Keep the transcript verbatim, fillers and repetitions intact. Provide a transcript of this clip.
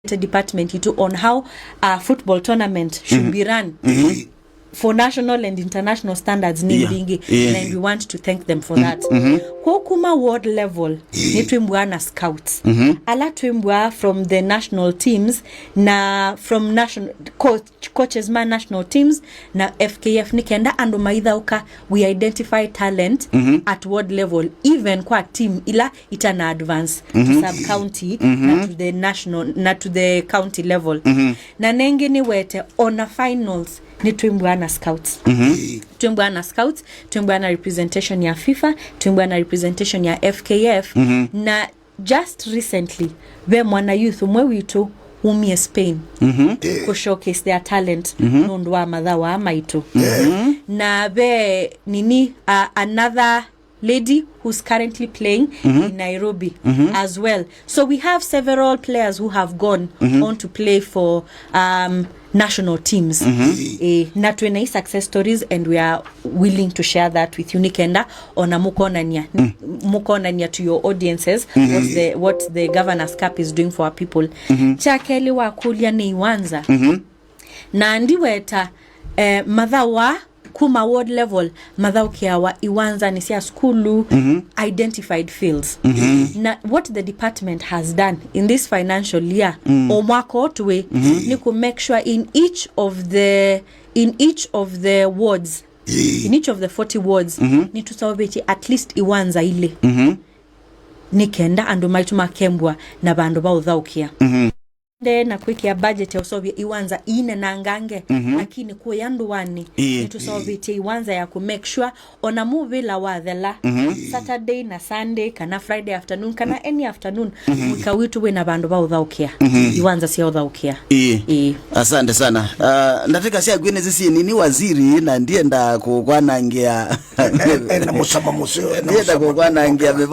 department itũ on how a football tournament should be run for national and international standards nĩ mbingĩ, and we want to thank them for that. Kwa kuma ward level, nĩ twĩmbwa na scouts ala twĩmbwa from the national teams na from national coach, coaches ma national teams na F K F, nĩ kenda andũ maithaũka, we identify talent at ward level, even kwa team ila itana advance to sub county na to the national na to the county level. Na nengĩ nĩwete ona finals nĩ twĩmbwa na scouts. Twĩmbwa na scouts, twĩmbwa na representation ya fifa, twĩmbwa na representation ya F K F. Na just recently ve mwana youth ũmwe witũ umie Spain ku showcase their talent nũndũ wa mathawa maitũ. Na ve nini, uh, another lady who's currently playing in Nairobi as well. So we have several players who have gone on to play for um, national teams. Eh, na twĩna i success stories and we are willing to share that with you, nĩ kenda ona mũkonania mũkonania to your audiences what the, what the Governor's Cup is doing for our people. Kya kelĩ wakũlya nĩ iwanza. Na ndiweta, eh, mathawa kuma ward level mathaũkĩawa iwanzanĩ sya sukulu, identified fields. Na what the department has done in this financial year, o mwaka ũtwĩ, nĩ ku make sure in each of the, in each of the wards, in each of the forty wards, nĩtũseũvĩtye at least iwanza ilĩ, nĩ kenda andũ maitũ makembwa na vandũ va ũthaũkĩa. Nde na kwĩkĩa budget ya ũseũvya iwanza iinenangange, lakini kũya ndũanĩ, nĩtũseũvĩtye iwanza ya ku make sure ona mũvĩla wathela, Saturday na Sunday kana Friday afternoon kana any afternoon, mũika witũ wĩna vandũ va ũthaũkĩa, iwanza sya ũthaũkĩa. Ĩĩ. Asante sana. Uh, ndatĩka syaku nĩsĩ syĩ nini, waziri, na ndienda kũkwanangĩa. Ena mũsama mũseo, ena ndienda mũsama kũkwanangĩa mũseo.